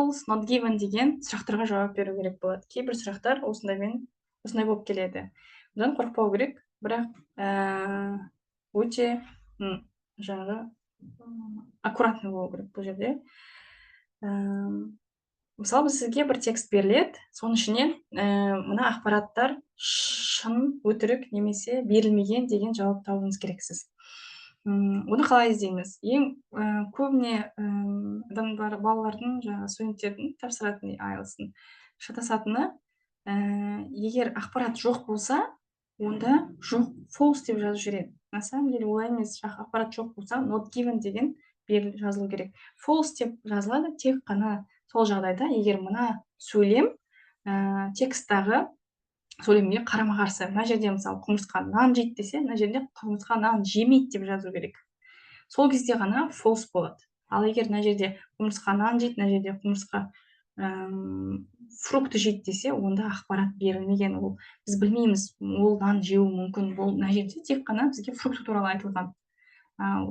false, not given деген сұрақтарға жауап беру керек болады. Кейбір сұрақтар осындаймен, осындай болып келеді. Бұдан қорықпау керек, бірақ өте жаңағы аккуратный болу керек бұл жерде. Мысалы, сізге бір текст беріледі, соның ішінен мына ақпараттар шын, өтірік немесе берілмеген деген жауап табуыңыз керексіз. Оны қалай іздейміз? Ең көбіне адамдар, балалардың, жаңағы студенттердің тапсыратын IELTS-ын шатасатыны, егер ақпарат жоқ болса, онда жоқ, false деп жазып жібереді. На самом деле олай емес. Ақпарат жоқ болса, not given деген жазылу керек. False деп жазылады тек қана сол жағдайда, егер мына сөйлем тексттағы сөйлемге қарама қарсы. Мына жерде, мысалы, құмырсқа нан жейді десе, мына жерде құмырсқа нан жемейді деп жазу керек. Сол кезде ғана false болады. Ал егер мына жерде құмырсқа нан жейді, мына жерде құмырсқа фрукты жейді десе, онда ақпарат берілмеген. Ол біз білмейміз, ол нан жеуі мүмкін. Бұл мына жерде тек қана бізге фрукты туралы айтылған,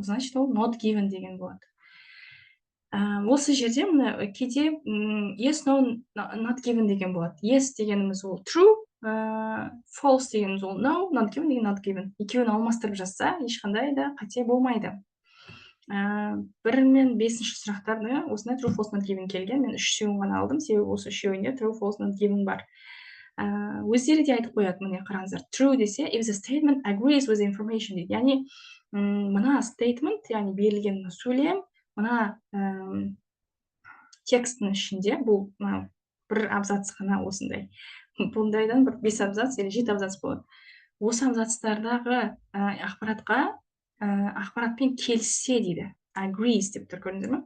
значит, ол not given деген болады. Осы жерде мына кейде yes, no, not given деген болады. Yes дегеніміз ол true, false дегеніміз ол no, not given деген not given. Екеуін алмастырып жазса, ешқандай да қате болмайды. Бір мен бесінші сұрақтарды осындай true, false, not given келген. Мен үшеуін ғана алдым, себебі осы үшеуінде true, false, not given бар. Өздері де айтып қояды. Міне, қараңыздар: true десе, if the statement agrees with the information дейді. Яғни мына statement, яғни берілген мына сөйлем, мына тексттің ішінде, бұл мына бір абзац қана осындай, бұндайдан бір бес абзац или жеті абзац болады. Осы абзацтардағы ақпаратқа, ақпаратпен келіссе дейді, agrees деп тұр, көрдіңіздер ма?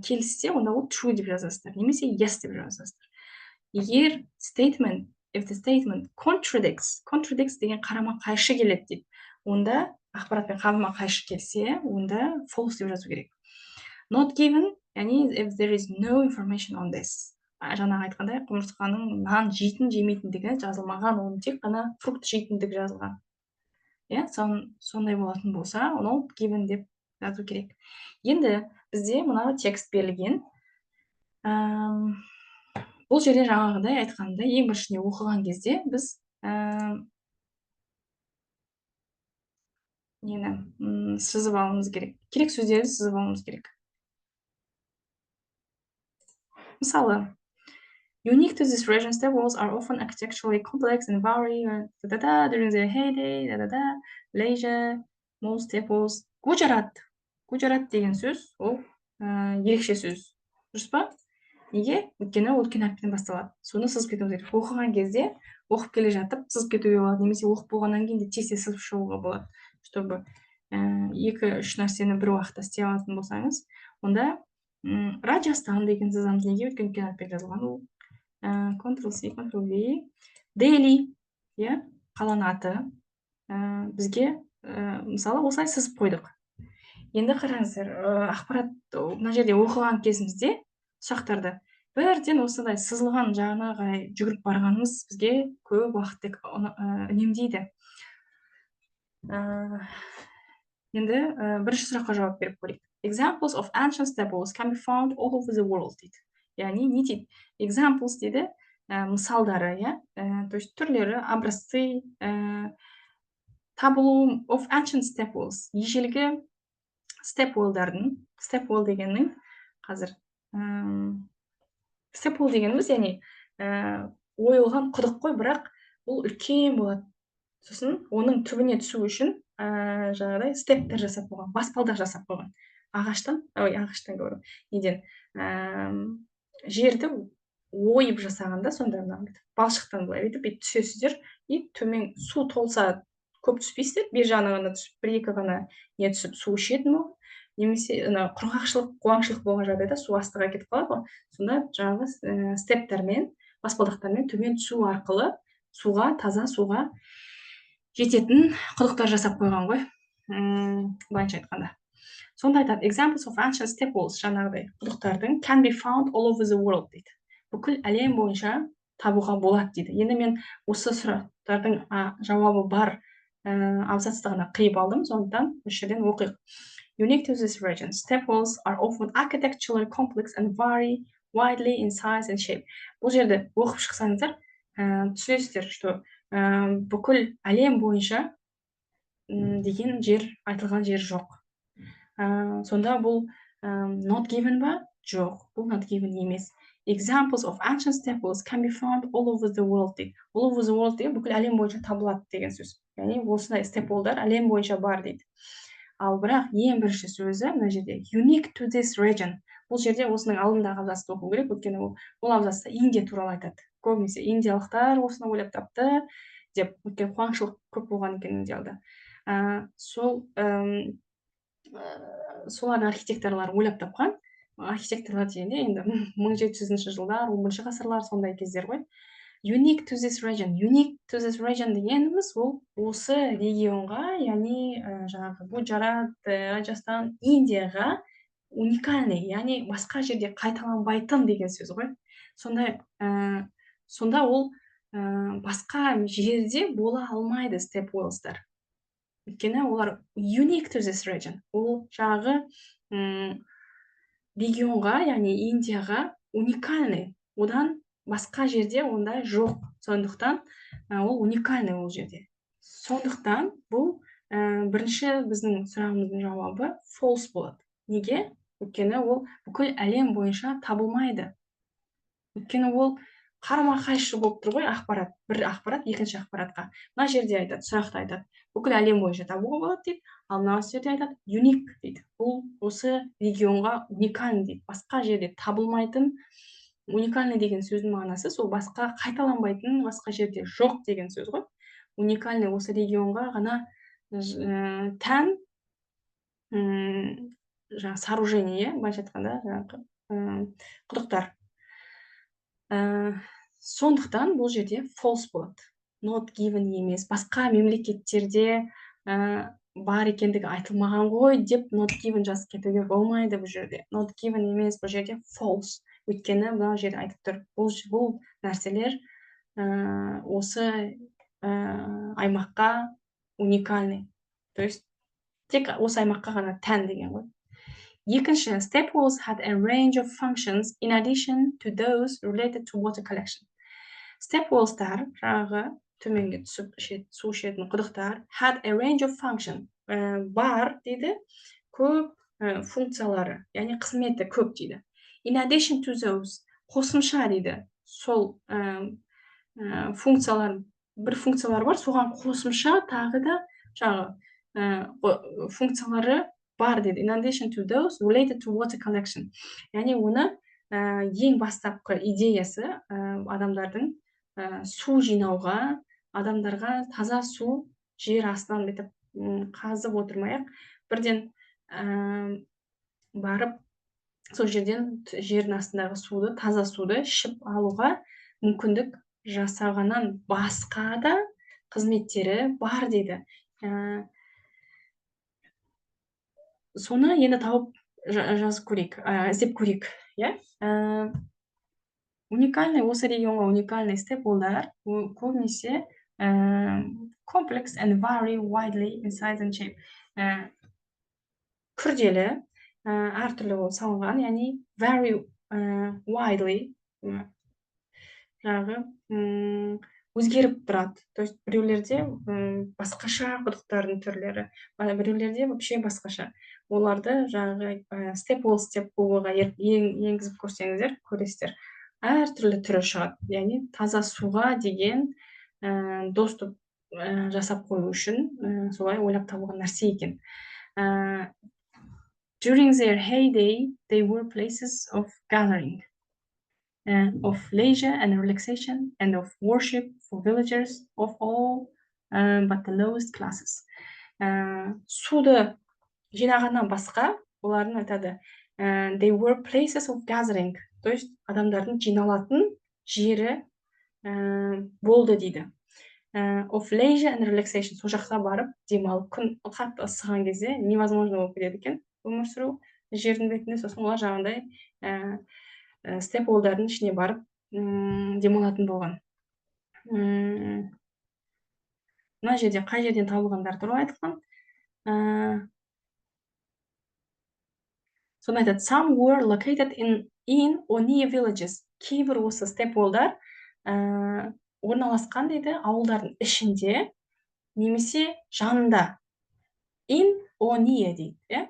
Келіссе, онда ол true деп жазасыздар немесе yes деп жазасыздар. Егер statement, if the statement contradicts, contradicts деген қарама қайшы келеді дейді, онда ақпаратпен қарама қайшы келсе, онда false деп жазу керек. Not given, яғни if there is no information on this, жаңағы айтқандай, құмырсқаның нан жейтін, жемейтіндігі жазылмаған, оның тек қана фрукт жейтіндігі жазылған, иә. Сондай болатын болса, not given деп жазу керек. Енді бізде мына текст берілген. Бұл жерде жаңағыдай айтқанымдай, ең біріншіден оқыған кезде біз нені сызып алуымыз керек, керек сөздерді сызып алуымыз керек. Мысалы, unique to this region, step wells are often architecturally complex and vary да, да, during their heyday, да, да, да, leisure, most step wells. Гуджарат. Гуджарат деген сөз ол ерекше сөз. Дұрыс па? Неге? Өйткені ол үлкен әріптен басталады. Соны сызып кетуіміз керек. Оқыған кезде, оқып келе жатып сызып кетуге болады, немесе оқып болғаннан кейін де тез тез сызып шығуға болады. Чтобы екі үш нәрсені бір уақытта істей алатын болсаңыз, онда Раджастан деген сызамыз. Неге? Өйткені үлкен әріппен жазылған ол. Ctrl C, Ctrl V. Дели, иә, қаланың аты. Бізге мысалы, осылай сызып қойдық. Енді қараңыздар, ақпарат мына жерде оқыған кезімізде сұрақтарды бірден осындай сызылған жағына қарай жүгіріп барғанымыз бізге көп уақытты үнемдейді. Енді бірінші сұраққа жауап беріп көрейік. Examples of ancient step wells can be found all over the world дейді. Яғни не дейді? Examples дейді, мысалдары, иә, то есть түрлері, образцы, табылу of ancient step wells, ежелгі step well-дардың. Step well дегеннің қазір, step well дегеніміз, яғни ойылған құдық қой, бірақ ол үлкен болады. Сосын оның түбіне түсу үшін жаңағыдай стептер жасап қойған, баспалдақ жасап қойған ағаштан, ой, ағаштан говорю, неден, жерді ойып жасаған да. Сонда мына балшықтан былай бүйтіп бүйтіп түсесіздер и төмен су толса, көп түспейсіздер, бер жағына ғана түсіп, бір екі ғана не түсіп, су ішетін ол. Немесе ана құрғақшылық, қуаңшылық болған жағдайда су астыға кетіп қалады ғой, сонда жаңағы стептермен, баспалдақтармен төмен түсу арқылы суға, таза суға жететін құдықтар жасап қойған ғой, былайынша айтқанда. Сонда айтады: examples of ancient step wells, жаңағыдай құдықтардың, can be found all over the world дейді, бүкіл әлем бойынша табуға болады дейді. Енді мен осы сұрақтардың жауабы бар абзацты ғана қиып алдым, сондықтан осы жерден оқиық. Unique to this region, step wells are often architecturally complex and vary widely in size and shape. Бұл жерді оқып шықсаңыздар, түсінесіздер, что бүкіл әлем бойынша деген жер айтылған жер жоқ. Сонда бұл not given ба? Жоқ, бұл not given емес. Examples of ancient step wells can be found all over the world дейді. All over the world деген бүкіл әлем бойынша табылады деген сөз. Яғни осындай step well-дар әлем бойынша бар дейді. Ал бірақ ең бірінші сөзі мына жерде unique to this region. Бұл жерде осының алдындағы абзацты оқу керек, өйткені ол абзацта Индия туралы айтады. Көбінесе индиялықтар осыны ойлап тапты деп, өйткені қуаңшылық көп болған екен Индияда. Солардың архитекторлары ойлап тапқан. Архитекторлар дегенде енді 1700-жылдар, 11 ғасырлар, сондай кездер ғой. Unique to this region. Unique to this region дегеніміз ол осы регионға, яғни жаңағы Гуджарат, Раджастан, Индияға уникальный, яғни басқа жерде қайталанбайтын деген сөз ғой. Сондай сонда ол басқа жерде бола алмайды step wells-тар, өйткені олар unique to this region. Ол жаңағы регионға, яғни Индияға уникальный, одан басқа жерде ондай жоқ. Сондықтан ол уникальный ол жерде. Сондықтан бұл бірінші біздің сұрағымыздың жауабы false болады. Неге? Өйткені ол бүкіл әлем бойынша табылмайды, өйткені ол қарама қайшы болып тұр ғой ақпарат. Бір ақпарат екінші ақпаратқа. Мына жерде айтады, сұрақта айтады, бүкіл әлем бойынша табуға болады дейді, ал мына жерде айтады unique дейді, бұл осы регионға уникальный дейді, басқа жерде табылмайтын. Уникальный деген сөздің мағынасы сол басқа қайталанбайтын, басқа жерде жоқ деген сөз ғой. Уникальный, осы регионға ғана тән жаңағы сооружение, иә, былайша айтқанда, жаңағы құдықтар. Сондықтан бұл жерде false болады, not given емес. Басқа мемлекеттерде бар екендігі айтылмаған ғой деп not given жазып кетуге болмайды. Бұл жерде not given емес, бұл жерде false, өйткені мына жерде айтып тұр, бұл нәрселер осы аймаққа уникальный, то есть тек осы аймаққа ғана тән деген ғой. Екінші, step wells had a range of functions in addition to those related to water collection. Step wells-тар, жаңағы төменге түсіп су ішетін құдықтар, had a range of function, бар дейді, көп функциялары, яғни қызметі көп дейді. In addition to those, қосымша дейді, сол функциялар, бір функциялары бар, соған қосымша тағы да жаңағы функциялары бар дейді. In addition to those related to water collection, яғни оны ең бастапқы идеясы адамдардың су жинауға, адамдарға таза су жер астынан бүйтіп қазып отырмай ақ бірден барып сол жерден жердің астындағы суды, таза суды ішіп алуға мүмкіндік жасағаннан басқа да қызметтері бар дейді. Соны енді тауып жазып көрейік, іздеп көрейік, иә. Уникальный, осы регионға уникальный step well-дар көбінесе complex and vary widely in size and shape, күрделі, әртүрлі болып салынған, яғни vary widely, жаңағы өзгеріп тұрады. То есть біреулерде басқаша құдықтардың түрлері, біреулерде вообще басқаша. Оларды жаңағы step wells деп Гуглға енгізіп көрсеңіздер, көресіздер, әртүрлі түрі шығады. Яғни таза суға деген доступ жасап қою үшін солай ойлап табылған нәрсе екен. During their heyday, they were places of gathering, of leisure and relaxation, and of worship for villagers of all but the lowest classes. Суды жинағаннан басқа, олардың айтады, they were places of gathering, то есть адамдардың жиналатын жері болды дейді. Of leisure and relaxation, сол жаққа барып демалып, күн қатты ысыған кезде невозможно болып кетеді екен өмір сүру жердің бетінде. Сосын олар жаңағындай step well-дардың ішіне барып демалатын болған. Мына жерде қай жерден табылғандары туралы айтылған. Соны айтады: some were located in In or near villages. Кейбір осы stepwellдар орналасқан дейді ауылдардың ішінде немесе жанында. In or near дейді, иә.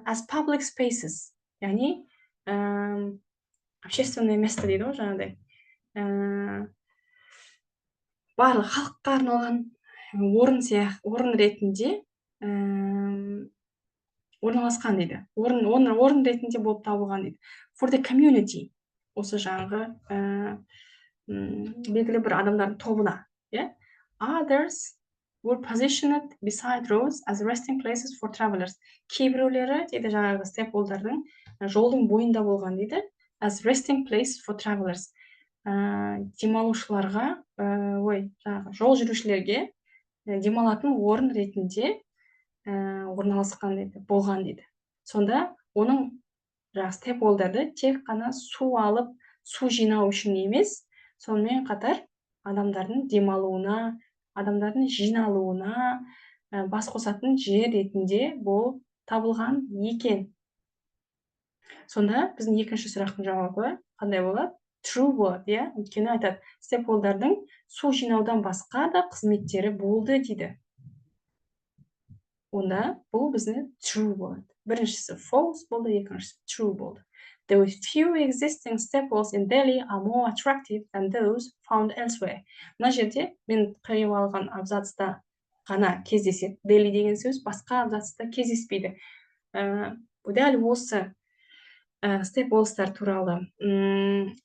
As public spaces, яғни общественное место дейді ғой жаңағыдай. Барлық халыққа арналған орын сияқты, орын ретінде орналасқан дейді. Орын ретінде болып табылған дейді. For the community, осы жаңағы белгілі бір адамдардың тобына, иә. Others were positioned beside roads as resting places for travelers. Кейбіреулері дейді жаңағы stepwellдардың жолдың бойында болған дейді, as resting place for travelers. Демалушыларға, ой, жаңағы жол жүрушілерге демалатын орын ретінде орналасқан дейді, болған дейді. Сонда оның жаңағы stepwellдарды тек қана су алып, су жинау үшін емес, сонымен қатар адамдардың демалуына, адамдардың жиналуына, бас қосатын жер ретінде болып табылған екен. Сонда біздің екінші сұрақтың жауабы қандай болады? True болады, иә, өйткені айтады, stepwellдардың су жинаудан басқа да қызметтері болды дейді. Онда бұл бізде true болады. Біріншісі false болды, екіншісі true болды. The few existing stepwells in Delhi are more attractive than those found elsewhere. Мына жерде мен қиып алған абзацта ғана кездеседі Delhi деген сөз, басқа абзацта кездеспейді. Дәл осы stepwellстар туралы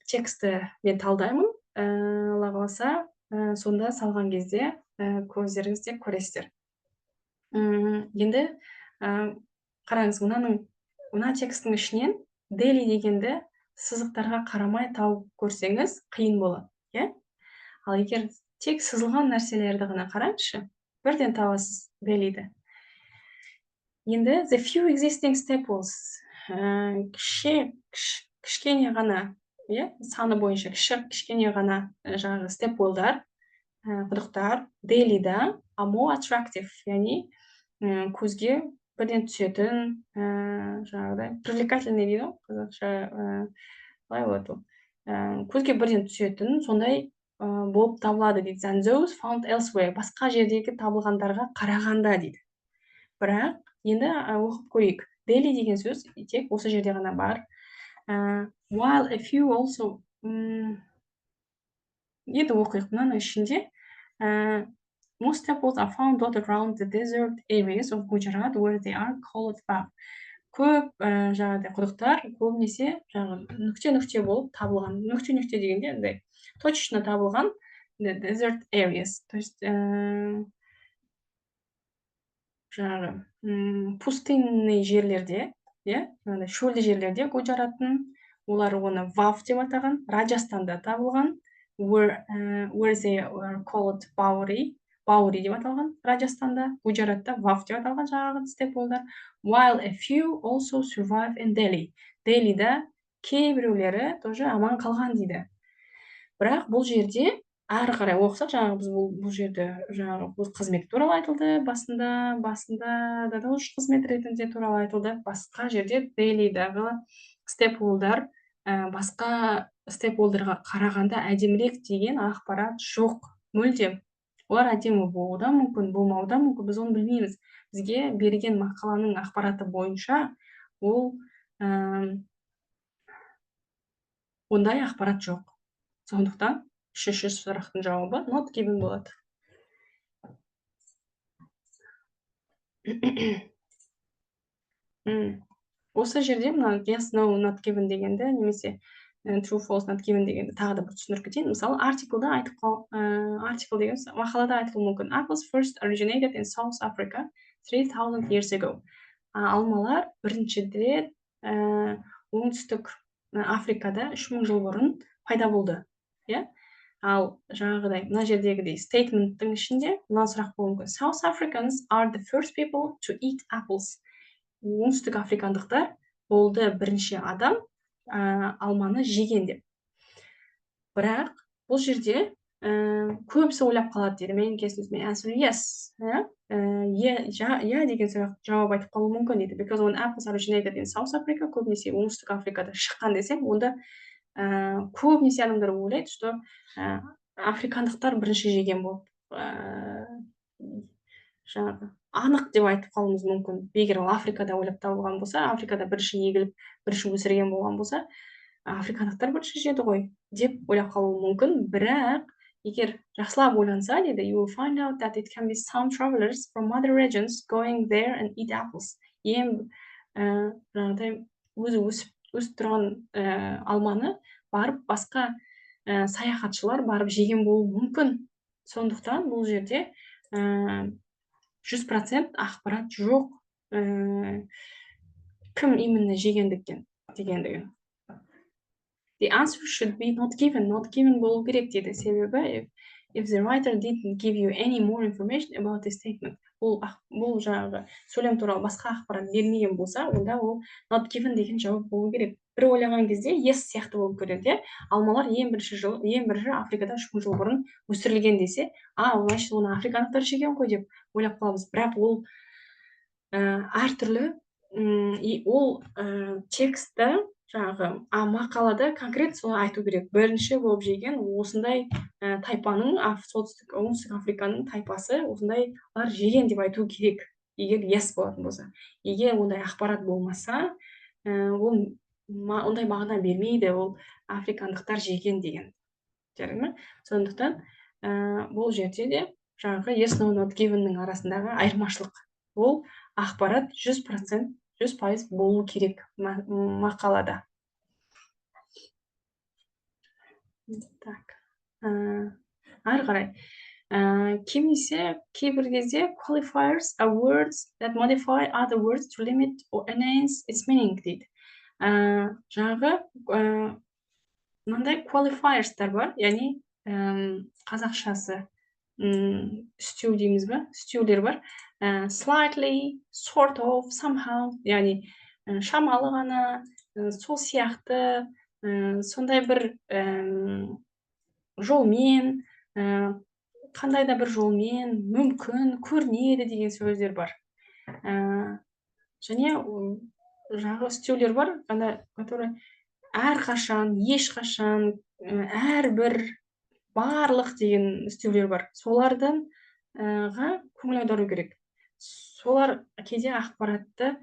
текстті мен талдаймын, Алла қаласа, сонда салған кезде көздеріңіз де көресіздер. Енді қараңыз, мына тексттің ішінен Дели дегенді сызықтарға қарамай тауып көрсеңіз, қиын болады, иә. Ал егер тек сызылған нәрселерді ғана қараңызшы, бірден табасыз Делиді. Енді the few existing stepwells, кішкене ғана, иә, саны бойынша кіші, кішкене ғана жаңағы stepwellдар, құдықтар Делида are more attractive, яғни көзге бірден түсетін, жаңағыдай привлекательный дейді ғой қазақша, қалай болады ол, көзге бірден түсетін сондай болып табылады дейді, than those found elsewhere, басқа жердегі табылғандарға қарағанда дейді. Бірақ енді оқып көрейік. Дели деген сөз тек осы жерде ғана бар. While a few also, енді оқиық мынаның ішінде. Most stepwells are found dotted around the desert areas of Gujarat, where they are called vav. Көп жаңағыдай құдықтар көбінесе жаңағы нүкте нүкте болып табылған. Нүкте нүкте дегенде андай точечно табылған, the desert areas, то есть жаңағы пустынный жерлерде, иә, жаңағыдай шөлді жерлерде Гуджараттың, олар оны вав деп атаған. Раджастанда табылған, where they were called bauri, баури деп аталған Раджастанда, Гуджаратта вав деп аталған жаңағы stepwellдар. While a few also survive in Delhi. Делида кейбіреулері тоже аман қалған дейді. Бірақ бұл жерде әрі қарай оқысақ, жаңағы біз бұл жерде жаңағы бұл қызмет туралы айтылды басында да тоже қызмет ретінде туралы айтылды. Басқа жерде Делидағы stepwellдар басқа stepwellдарға қарағанда әдемірек деген ақпарат жоқ мүлдем. Олар әдемі болуы да мүмкін, болмауы да мүмкін, біз оны білмейміз. Бізге берген мақаланың ақпараты бойынша ол ондай ақпарат жоқ. Сондықтан үшінші сұрақтың жауабы not given болады. Осы жерде мына yes, no, not given дегенді немесе true, false, not given дегенді тағы да бір түсіндіріп кетейін. Мысалы, артиклда айтып қал, артикл деген мақалада айтылуы мүмкін. Apples first originated in South Africa 3000 years ago. Алмалар бірінші рет Оңтүстік Африкада 3000 жыл бұрын пайда болды. Иә? Ал жаңағыдай мына жердегідей statemenттің ішінде мына сұрақ болуы мүмкін. South Africans are the first people to eat apples. Оңтүстік африкандықтар болды бірінші адам алманы жеген деп. Бірақ бұл жерде Көбісі ойлап қалады дейді. Many cases may answer yes. Иә, иә деген сұрақ жауап айтып қалуы мүмкін дейді. Because when apples originated in South Africa, көбінесе Оңтүстік Африкада шыққан десең, онда көбінесе адамдар ойлайды, что африкандықтар бірінші жеген болып, жаңағы анық деп айтып қалуымыз мүмкін. Егер ол Африкада ойлап табылған болса, Африкада бірінші егіліп, бірінші өсірген болған болса, африкандықтар бірінші жеді ғой деп ойлап қалуы мүмкін. Бірақ егер жақсылап ойланса дейді, you will find out that it can be some travelers from other regions going there and eat apples. Ең жаңағыдай өзі өсіп тұрған алманы барып басқа саяхатшылар барып жеген болуы мүмкін. Сондықтан бұл жерде 100% ақпарат жоқ, кім именно жегендіктен дегендігі. The answer should be not given. Not given болу керек дейді. Себебі if the writer didn't give you any more information about this statement, бұл жаңағы сөйлем туралы басқа ақпарат бермеген болса, онда ол not given деген жауап болу керек. Бір ойлаған кезде yes сияқты болып көрінеді, иә. Алмалар ең бірінші Африкада 3000 жыл бұрын өсірілген десе, а, значит, оны африкандықтар жеген ғой деп ойлап қаламыз. Бірақ ол әртүрлі и ол текстті, жаңағы мақалада конкретно солай айту керек: бірінші болып жеген осындай тайпаның, солтүстік, Оңтүстік Африканың тайпасы, осындайлар жеген деп айту керек, егер yes болатын болса. Егер ондай ақпарат болмаса, ол ондай мағына бермейді, ол африкандықтар жеген деген. Жарай ма? Сондықтан бұл жерде де жаңағы yes, no, not givenнің арасындағы айырмашылық: ол ақпарат 100%, 100% болу керек мақалада. Так, ары қарай көбінесе, кейбір кезде qualifiers are words that modify other words to limit or enhance its meaning дейді. Жаңағы мынандай qualifiers'тар бар, яғни қазақшасы үстеу дейміз ба, үстеулер бар: slightly, sort of, somehow, яғни шамалы ғана, сол сияқты, сондай бір жолмен, қандай да бір жолмен, мүмкін, көрінеді деген сөздер бар. Және жаңағы үстеулер бар ана, который әрқашан, ешқашан, әрбір, барлық деген үстеулер бар. Солардан ға көңіл аудару керек. Солар кейде ақпаратты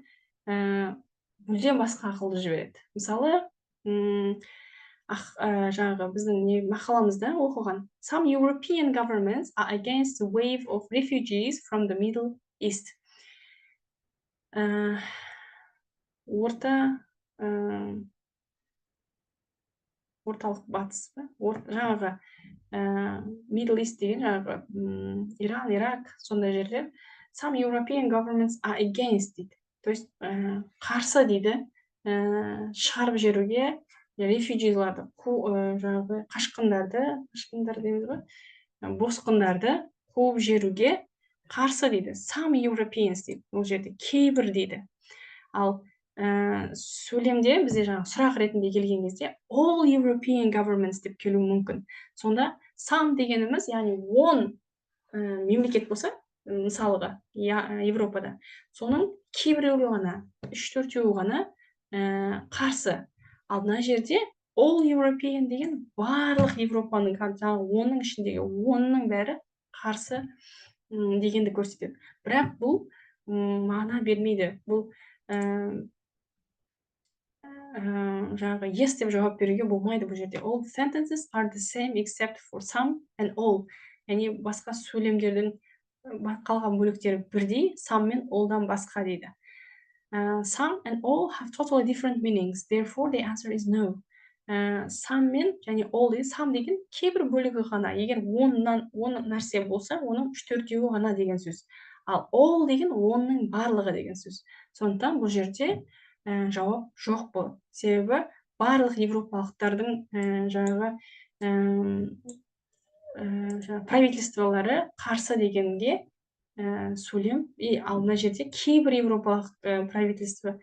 мүлдем басқа қылып жібереді. Мысалы, жаңағы біздің не мақаламызда оқыған: some European governments are against the wave of refugees from the Middle East. Орта Орталық Батыс па, жаңағы Middle East деген жаңағы Иран, Ирак, сондай жерлер. Some European governments are against дейді, то есть қарсы дейді шығарып жіберуге refugees-ларды, жаңағы қашқындарды, қашқындар дейміз ғой, босқындарды қуып жіберуге қарсы дейді. Some Europeans дейді, бұл жерде кейбір дейді. Ал сөйлемде бізде жаңағы сұрақ ретінде келген кезде all European governments деп келуі мүмкін. Сонда some дегеніміз, яғни 10 мемлекет болса, мысалға, Европада, соның кейбіреуі ғана, үш төртеуі ғана қарсы. Ал мына жерде all European деген барлық Европаның, жаңағы 10-ның ішіндегі 10-ның бәрі қарсы дегенді көрсетеді. Бірақ бұл мағына бермейді. Бұл жаңағы yes деп жауап беруге болмайды бұл жерде. All sentences are the same except for some and all, яғни басқа сөйлемдердің қалған бөліктері бірдей, some мен all-дан басқа дейді. Some and all have totally different meanings, therefore the answer is no. Some мен және all деген, some деген кейбір бөлігі ғана, егер 10-нан 10 нәрсе болса, оның үш төртеуі ғана деген сөз. Ал all деген 10-ның барлығы деген сөз. Сондықтан бұл жерде жауап жоқ болады, себебі барлық европалықтардың жаңағы правительстволары қарсы дегенге сөйлем и ал мына жерде кейбір европалық правительство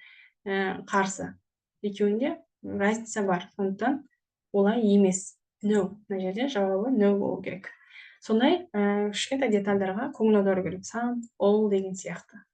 қарсы, екеуінде разница бар, сондықтан олай емес. No, мына жерде жауабы no болу керек. Сондай кішкентай детальдарға көңіл аудару керек, some, all деген сияқты.